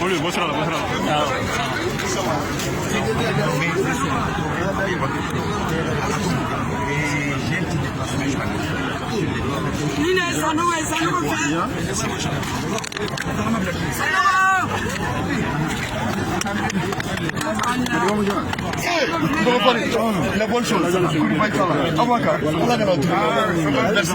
Olu bɔ sira la, bɔ sira la. La bonne chose. Merci.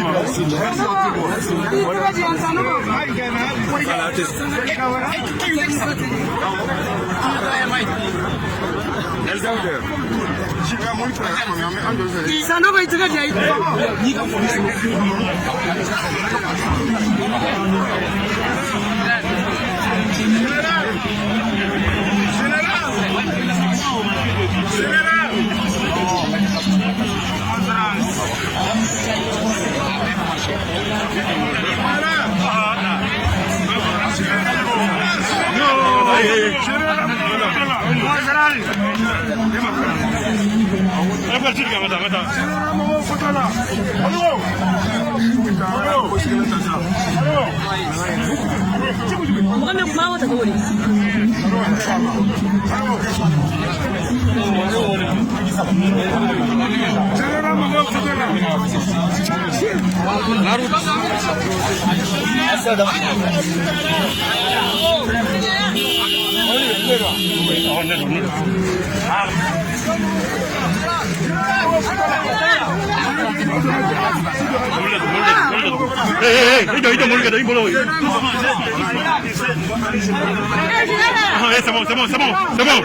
C'est bon, c'est bon, c'est bon, c'est bon. C'est bon.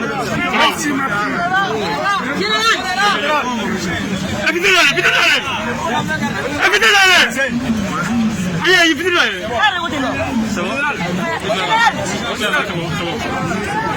C'est bon, c'est bon.